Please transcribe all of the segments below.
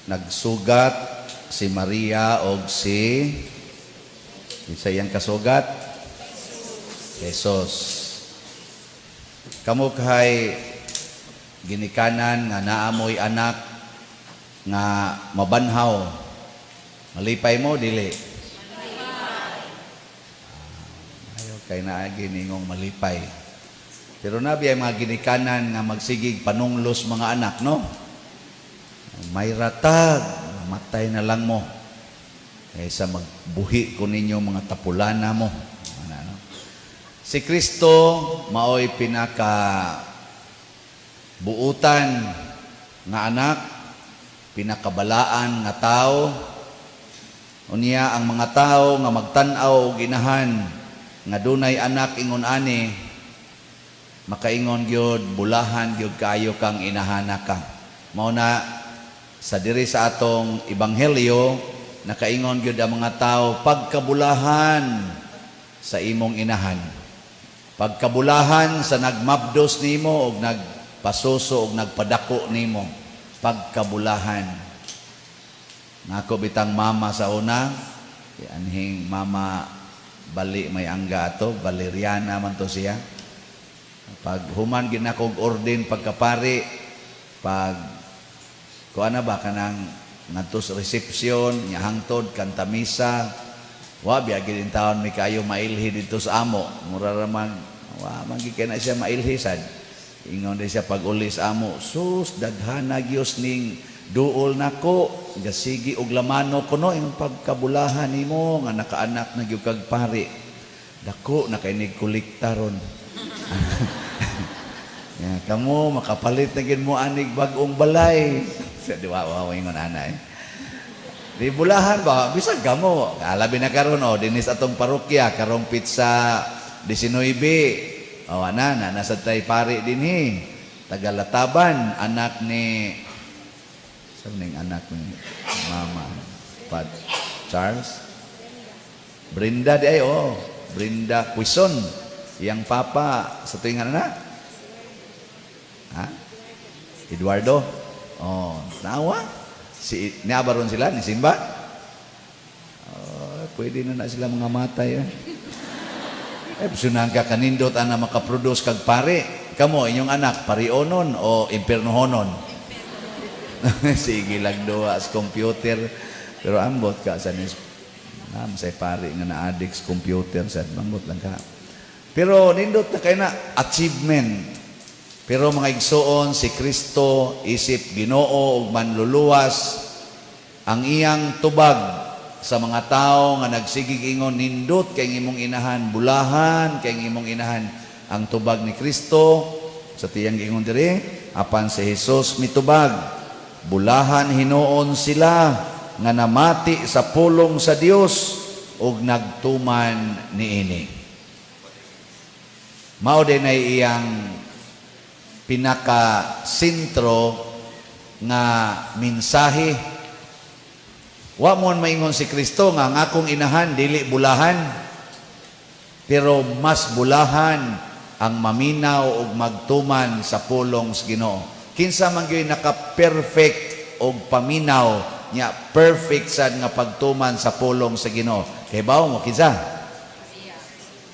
Nagsugat si Maria og si, kinsa iyang kasugat? Jesus. Kamo kay ginikanan nga naamoy anak nga mabanhaw. Malipay mo, dili? Ayo kay naagi ningong malipay. Pero nabi ay mga ginikanan nga magsigig panunglos mga anak, no? May ratag, mamatay na lang mo kaysa magbuhi ko ninyo mga tapulana mo. Ano, no? Si Kristo maoy pinaka buutan nga anak, pinakabalaan nga tao. Unya ang mga tao nga magtan-aw og inahan nga dunay anak ingon ani, makaingon gyud, "Bulahan gyud kaayo kang inahana ka." Mao na sa diri sa atong ebanghelyo, nakaingon gyud ang mga tao, "Pagkabulahan sa imong inahan. Pagkabulahan sa nagmabdos nimo og nagpasuso og nagpadako nimo. Pagkabulahan." Nako bitang mama sa una, anhing mama bali may angga ato, Valeriana man to siya. Pag human gid nako og ordain pagkapari, pag kuan na ba, kanang ngadto sa reception nya hangtod kanta misa, wa biya gid taon mi kayo mailhi dito sa amo. Mura ra man, wa man gid kay na siya mailhi sad. Ingon din siya pag uli sa amo, "Sus, daghana gyud ning duol nako, gasigi og lamano kuno." Yung "Pagkabulahan nimo nga nakaanak na gyud kag pari. Dako na kay nig kolekta ron." Ya, kamo makapalit na gid mo anig bag-ong balay. Sa di wa wa ingon ana eh. Di bulahan ba bisag kamo. Labi na karon, oh, dinis atong parokya karong petsa 19. Oh, ana na nasa tay pari dinhi. Tagalataban, anak ni, sa ning anak ni Mama Pat Charles, Brenda di ay, oh, Brenda Quizon. Iyang papa sa tuwing na, ha, Eduardo, oh, nawa si niabaron sila ni Simba. Oh, pwede na na sila mga matay eh. Eh, sunan ka kanindot ana makaproduce kag pare. Kamo, inyong anak, parionon o impernohonon? Sige lang duwa sa computer. Pero ambot ka sa nis nam say pare nga na-addict sa computer sa ambot lang ka. Pero nindot na kay na achievement. Pero mga igsoon, si Kristo isip Ginoo ug manluluwas, ang iyang tubag sa mga tao nga nagsigig ingon, "Nindot kay imong inahan, bulahan kay imong inahan." Ang tubag ni Kristo sa tiyang ingon diri, apan si Jesus mitubag, "Bulahan hinuon sila nga namati sa pulong sa Dios ug nagtuman niini." Mao din ay iyang pinaka sentro nga mensahe. Wa mo maingon si Kristo nga ang akong inahan dili bulahan. Pero mas bulahan ang maminaw ug magtuman sa pulong sa Ginoo. Kinsa man gyud naka-perfect og paminaw nya, perfect sad nga pagtuman sa pulong sa Ginoo? Kay bawo mo kinsa?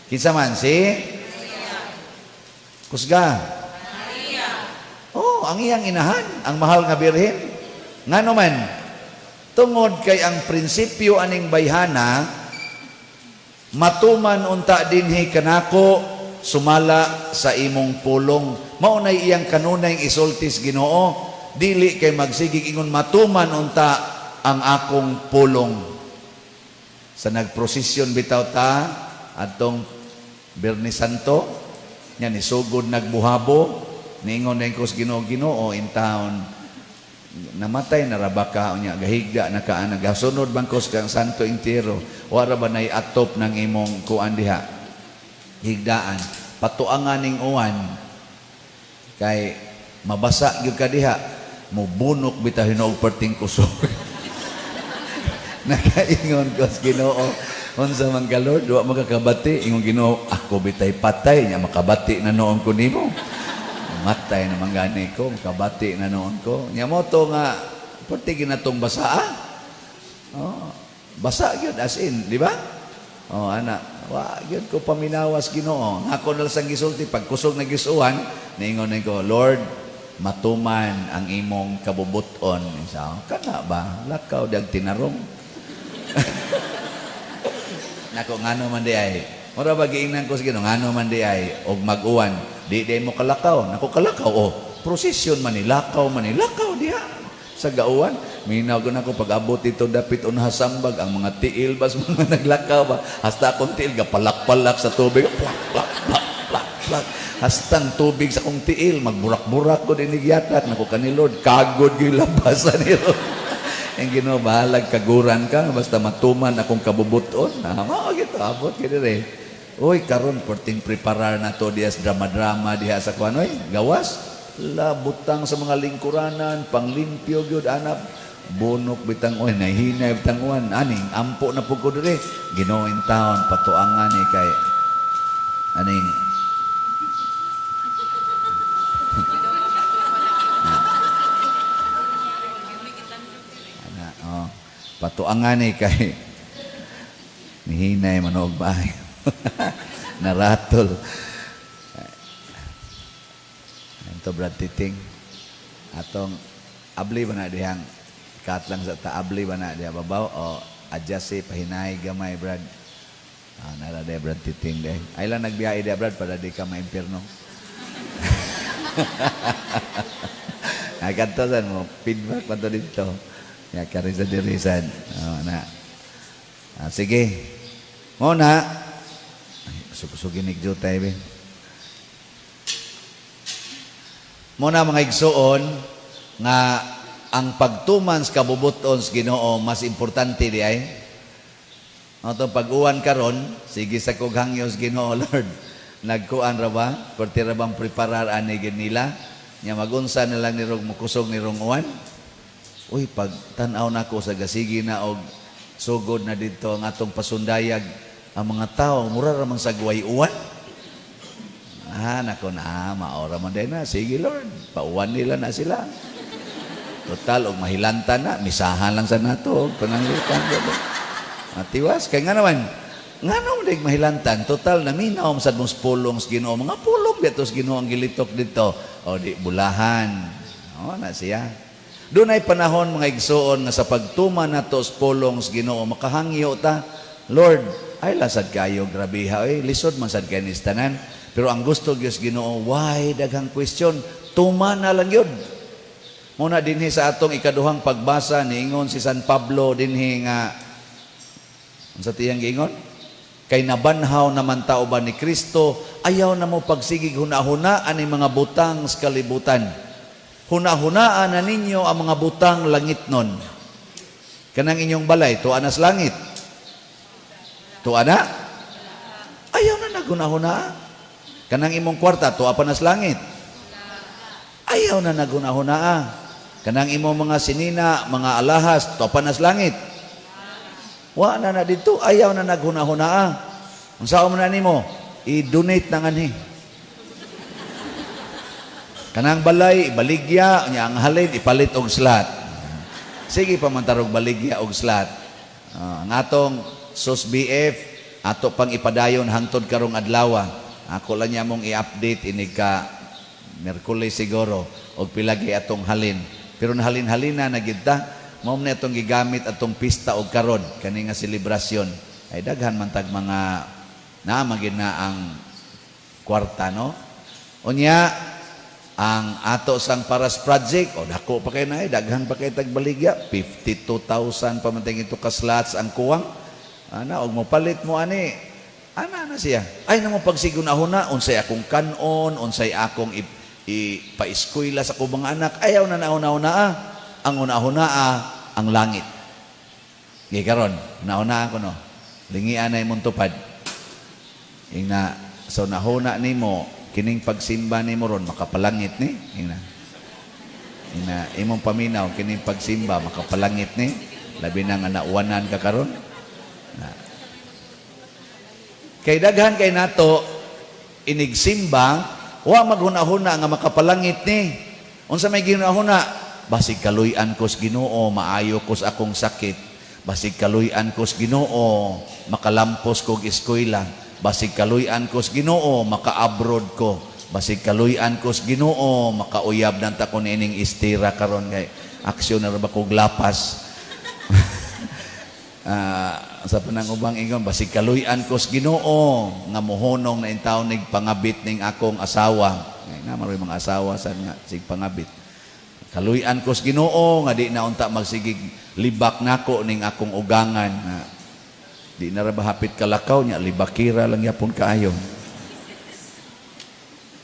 Kinsa man si? Kusga. Oh, ang iyang inahan, ang mahal nga Birhen. Ngano man? Tungod kay ang prinsipyo aning bayhana, "Matuman unta dinhi kanako sumala sa imong pulong." Mao nay iyang kanunay isulti sa Ginoo, dili kay magsigig ingon, "Matuman unta ang akong pulong." Sa nagprosesyon bitaw ta atong Biyernes Santo, nya nisugod nagbuhabo, niingon din ko sa Ginoo, "Ginoo, in town namatay na ra ba ka unya gahigda na ka, nagasunod bang ko sa Santo Entierro, wara ba nay atop ng imong kuan diha, higdaan, patuangan ning uwan kay mabasa gyud ka diha, mubunok bitaw hinuog perting kusog." Nakaingon ko sa Ginoo, "Unsa man ka, Lord, wa makakabati?" Ingon Ginoo, "Ako bitay patay nya makabati na noon ko nimo. Matay naman gani ko, makabati na noon ko." Nya mo to nga Perti ginatong basa ah. Oh, basa gyud as in, di ba? Oh, ana, wa gyud ko paminawas Ginoo. Ako na lang sang gisulti pag kusog na gisuan, niingon ko, "Lord, matuman ang imong kabubuton." Isa, kana ba? Lakaw dag tinarong. Nako, ngano man di ay. Mura ba giingnan ko sa Ginoo, ngano man di ay og mag-uwan, di di mo kalakaw. Nako, kalakaw oh. Prosesyon man ni, lakaw man ni, lakaw diha sa gauwan. Minaw ko nako pag abot dito dapit unha sambag ang mga tiil bas mga naglakaw ba. Hasta akong tiil gapalak-palak sa tubig. Plak plak plak plak plak. Hastang tubig sa akong tiil magburak-burak ko din yatak. Nako kani Lord, kagod gyud labasan ni Lord. Ang Ginoo, bahalag kaguran ka basta matuman akong kabubuton. Ah, mao gito abot kay dire. Uy, karon perting preparar na to diya sa drama-drama diha sa kuan oy, gawas. La butang sa mga lingkuranan, panglimpyo gyud anap. Bunok bitang oy, nahinay bitang uwan. Aning ampo na pud ko dire. Ginoo in town patuangan ni kay aning. Ana, oh. Patuangan ni kay nihinay manoog bahay. Naratol. Ito Brad Titing. Atong abli ba na dihang kat lang sa taabli ba na diha babaw o adjust si pahinay gamay, Brad. Ah, nara de Brad Titing de. Ay lang nagbiyahe diha, Brad, para di ka maimpirno. Ay kadto san mo feedback pa to dito. Ya kari sa dirisan. Oh, na. Ah, sige. Mo na. Ay, kusog-kusog inig jutay be. Mo na mga igsuon nga ang pagtuman sa kabubuton sa Ginoo mas importante di ay. Ato pag-uwan karon, sige sa kog hangyo sa Ginoo, Lord. Nagkuan ra ba? Perti ra bang preparar ani gid nila? Nya magunsa na lang ni rog mukusog ni rong uwan. Uy, pag tan-aw nako sa gasigi na og sugod na dito ang atong pasundayag, ang mga tao mura ra man sa guway uwan. Ah, nako na, maora man din na. Sige Lord, pauwan nila na sila. Total, og mahilantan na, misahan lang sa nato, og pananglitan. Matiwas, kay nga naman, nga naman dig mahilantan, total, naminaw sad mong pulong sa Ginoo, mga pulong dito sa Ginoo ang gilitok dito. O di, bulahan. O, na siya. Doon ay panahon mga igsuon nga sa pagtuma nato sa pulong sa Ginoo, makahangyo ta, Lord, ay lasad kayo, grabeha, ay lisod man sad kayo ni tanan. Pero ang gusto gyud sa Ginoo, why daghang question, tuma na lang yun. Muna dinhi sa atong ikaduhang pagbasa niingon si San Pablo dinhi nga unsa tiyang giingon? Kay nabanhaw naman ta uban ni Kristo, ayaw na mo pagsigig hunahunaan ang mga butang sa kalibutan. Hunahunaan na ninyo ang mga butang langit nun. Kanang inyong balay, tuwa na sa langit. Tuwa na? Ayaw na naghunahunaan. Kanang imong kwarta, tuwa pa na sa langit. Ayaw na naghunahunaan. Kanang imong mga sinina, mga alahas, tuwa pa na sa langit. Wa na na dito, ayaw na naghunahunaa. Unsa man na nimo? I-donate na nganhi. Kanang balay, ibaligya, nya ang halin, ipalit og slot. Sige pa man tarog baligya og slot. Ah, ang atong SOS BF, ato pang ipadayon hangtod karong adlaw. Ako lang niya mong i-update inig ka Merkules siguro og pilagi atong halin. Pero nahalin-halina na gid ta, mao man atong gigamit atong pista og karon kani nga selebrasyon. Ay daghan man tag mga naa magid na ang kwarta, no. Unya ang ato sang Paras Project, o dako pa kay na, eh, daghan pa kay tagbaligya, 52,000 pa man ito ka slots ang kuwang. Ana og mopalit mo ani, ana na siya. Ay namo pagsigunahuna unsay akong kanon, unsay akong ipaeskwela sa akong mga anak, ayaw na nauna-una ah. Ang una-una ah, ang langit. Gi karon, una-una ako no. Lingian na imong tupad. Ingna so nahuna nimo kining pagsimba nimo ron makapalangit ni. Ingna. Ingna imong paminaw kining pagsimba makapalangit ni. Labi na nga nauwanan ka karon. Na. Kay daghan kay nato inigsimba, wa maghuna-huna nga makapalangit ni. Unsa may ginahuna? Basig kaluy-an ko sa Ginoo, maayo ko sa akong sakit. Basig kaluy-an ko sa Ginoo, makalampos kog eskwela. Basig kaluy-an ko sa Ginoo, maka-abroad ko. Basig kaluy-an ko sa Ginoo, makauyab ng takon ining istira karon kay aksyon na ra ba kog lapas. Sa panang ubang ingon, basig kaluy-an ko sa Ginoo nga mohunong na intawn nig pangabit ning akong asawa. Nga maroy mga asawa sad nga sig pangabit. Kaluy-an ko sa Ginoo nga di na unta magsigig libak nako ning akong ugangan. Nga, di na ra ba hapit kalakaw nya, libakira lang yapon kaayo.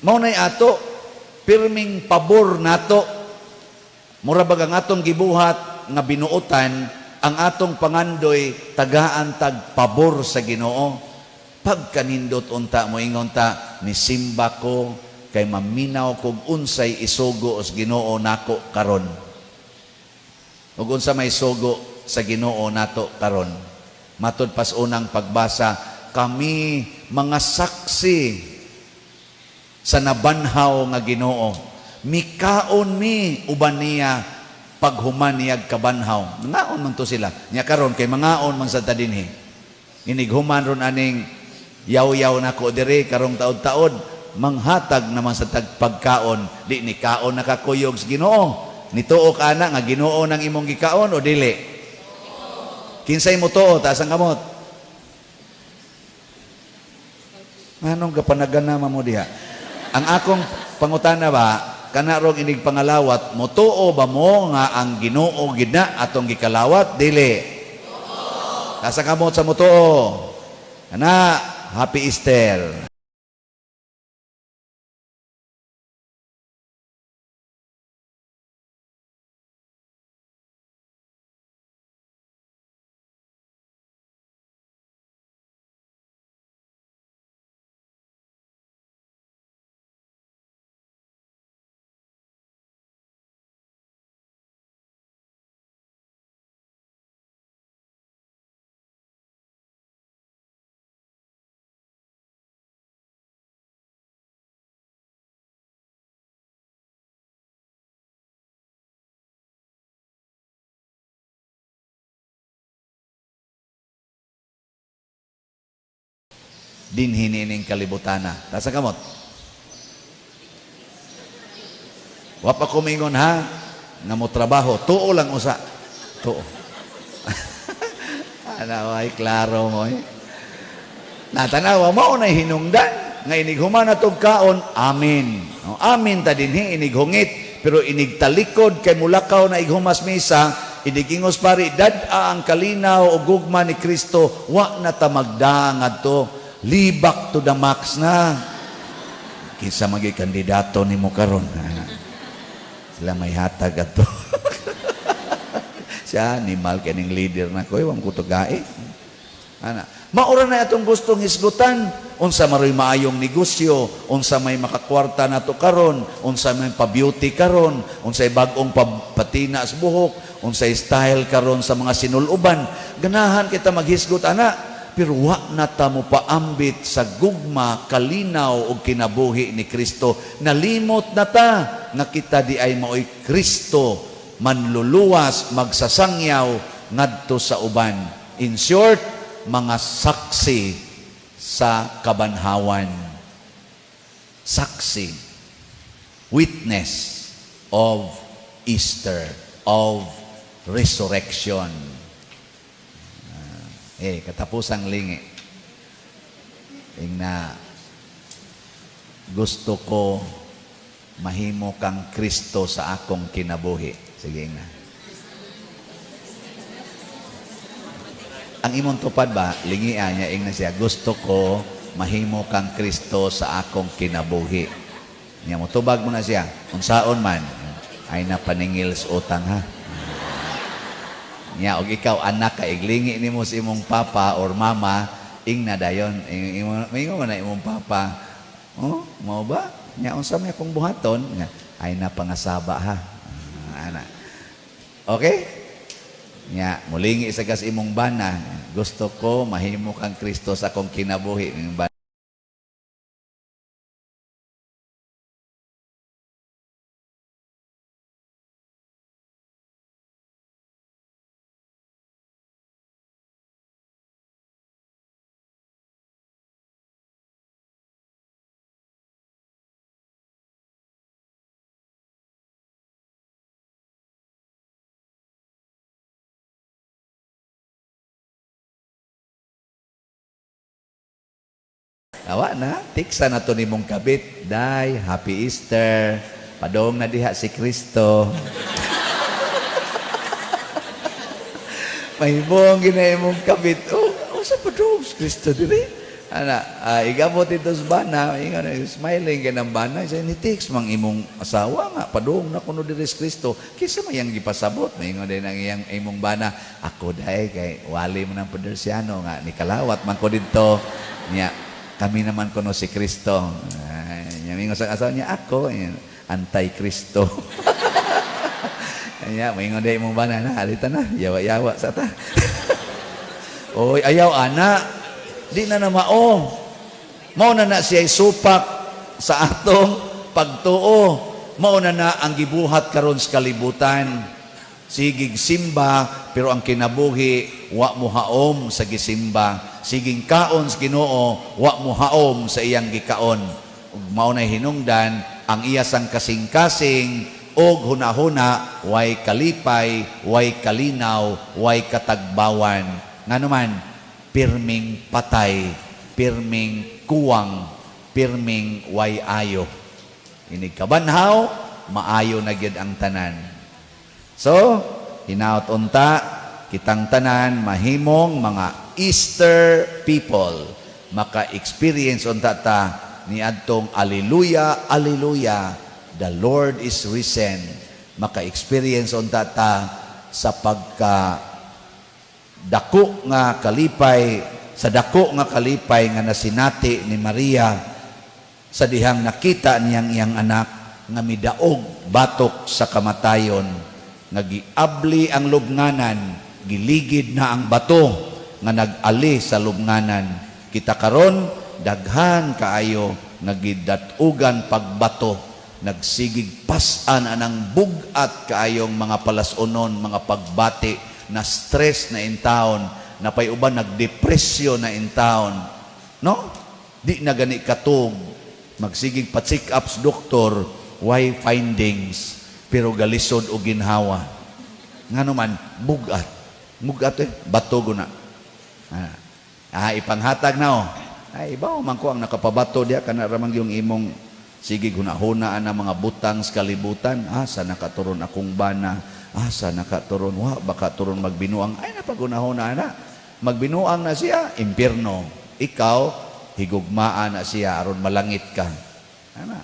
Mao nay ato pirming pabor nato. Mura bag ang atong gibuhat nga binuotan, ang atong pangandoy tagaan tag pabor sa Ginoo. Pagkanindot unta moingon ta, nisimba ko kay maminaw kog unsay isugo sa Ginoo nako karon. Ug unsa may sugo sa Ginoo nato karon? Matud pas unang pagbasa, kami mga saksi sa nabanhaw nga Ginoo. Mikaon mi uban niya paghuman niyag kabanhaw. Mangaon man to sila. Nya karon kay mangaon man sa ta dinhi. Inighuman ron aning yaw-yaw nako diri karong taod-taod, manghatag naman sa tagpagkaon. Di ni kaon nakakuyog sa Ginoo. Nituo ka ana nga Ginoo nang imong gikaon o dili? Kinsay mo tuo, taas ang kamot. Anong kapanagana mo diha? Ang akong pangutana ba, kana rong inig pangalawat, motuo ba mo nga ang Ginoo gid na atong gikalawat? Dili. Taas ang kamot sa motuo. Kana, Happy Easter. Dinhi niining kalibutana. Taas ang kamot. Wa pa ko mingon ha, nga mo trabaho. Tuo lang usa. Tuo. Ana, ay, klaro mo eh. Natanawa mo na hinungdan nga inig human atong kaon, amin. No, amin ta dinhi inig hungit, pero inig talikod kay mulakaw na ighumas misa, inig ingos pari dad-a ang kalinaw o gugma ni Kristo, wa na ta magdaang adto. Libak to the max na. Kinsa magi kandidato nimo karon? Sila may hatag adto. Siya animal kining leader na ko, iwang kutugae. Ana, maura na atong gustong hisgutan, unsa maroy maayong negosyo, unsa may makakwarta nato karon, unsa may pa-beauty karon, unsay bag-ong patina sa buhok, unsay style karon sa mga sinuluban. Ganahan kita maghisgot ana, pero wa na ta mo paambit sa gugma, kalinaw ug kinabuhi ni Kristo. Nalimot na ta nga kita di ay maoy Kristo manluluwas, magsasangyaw ngadto sa uban. In short, mga saksi sa kabanhawan. Saksi. Witness of Easter, of resurrection. Katapusang lingi. Ingna, gusto ko mahimo kang Kristo sa akong kinabuhi. Sige, ingna. Ang imong tupad ba, lingian niya, ingna siya, gusto ko mahimo kang Kristo sa akong kinabuhi. Niya mo, tubag mo na siya. Unsaon man, ay napaningil sa utang ha. Nya, og ikaw anak ka, iglingi nimo sa imong papa or mama, ingna dayon. Ingon na imong papa, oh, mao ba? Nya, unsa may akong buhaton? Nya, ay napangasaba ha. Ana. Okay? Nya, mulingi sa gas imong bana, gusto ko mahimo kang Kristo sa akong kinabuhi. Imong bana. Awa na, tiksa na to nimong kabit. Day, happy Easter. Padong na diha si Kristo. Mahibong gina imong kabit. Oh, oh sa padong si Kristo diri. Ana, igabot ito sa bana, ingon, smiling kay ng bana, sa ni text mang imong asawa nga, padung na kuno diri si Kristo. Kisa may iyang gipasabot, maingon din ang iyang imong bana, ako dai kay wali mo ng Pedersiano nga ni kalawat man ko didto. Niya, kami naman kuno si Kristo. Ay, niya mingon sa asawa niya, ako, anti-Kristo. Kanya, maingon din imong bana na, alita na, yawa-yawa sa ta. Oy, ayaw ana. Di na na mao. Mao na na siya supak sa atong pagtuo. Mao na na ang gibuhat karon sa kalibutan. Sigig simba pero ang kinabuhi wa mo haom sa gisimba. Siging kaon sa Ginoo wa mo haom sa iyang gikaon. Ug mao na hinungdan ang iya sang kasing-kasing og hunahuna way kalipay, way kalinaw, way katagbawan. Ngano man, pirming patay, pirming kuwang, pirming way ayo. Inig kabanhaw, maayo na gyud ang tanan. So, hinaot unta, kitang tanan mahimong mga Easter people. Maka-experience unta ta niadtong Alleluia, Alleluia, the Lord is risen. Maka-experience unta ta sa pagka dako nga kalipay, sa dako nga kalipay nga nasinati ni Maria sa dihang nakita niyang iyang anak nga midaog batok sa kamatayon, nga giabli ang lubnganan, giligid na ang bato nga nag-ali sa lubnganan. Kita karon daghan kaayo nga gidat-ugan pagbato, nagsigig pas-an anang bug-at kaayong mga palas-unon, mga pagbati, na stress na in town, napay uban nagdepresyon na in town, no? Di na gani katug, magsigig pa-check up sa doktor, why findings, pero galisod og ginhawa. Ngano man, bugat. Bugat eh, bato guna. Ipanghatag na oh. Ay, ibaw man ko ang nakapabato diya kana ramang yung imong sige hunahuna na mga butang sa kalibutan. Asa nakaturon akong bana? Asa nakaturon? Wa baka turon magbinuang. Ay, napaghunahuna na. Magbinuang na siya, impierno. Ikaw, higugmaan na siya aron malangit ka. Ana.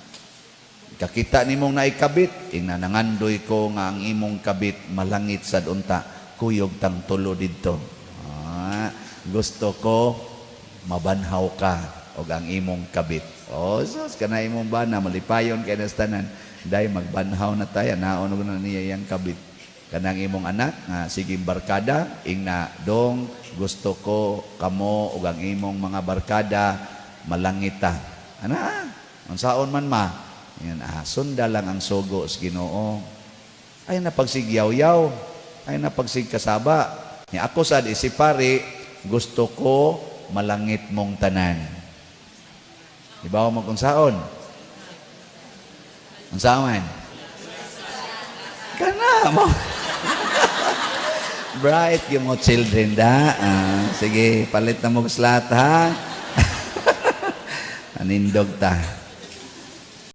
Kakita nimong naikabit, ingna nangandoy ko nga ang imong kabit malangit sad unta, kuyog tang tulo didto. Gusto ko mabanhaw ka og ang imong kabit. Oh, sus, kana imong bana malipayon kay nas tanan. Day magbanhaw na tayo, naon og na niya iyang kabit. Kanang imong anak nga sige barkada, ingna dong gusto ko kamo ug ang imong mga barkada malangita. Ana, unsaon man ma? Yan, sunda lang ang sugo sa Ginoo. Ay napagsigyaw-yaw, ay napagsigkasaba. Ni ako sad isipari, gusto ko malangit mong tanan. Ibaw mo kung saon. Unsa man? Kana mo. Bright yung mo children da. Sige, palit na mo slot ha. Anindog ta.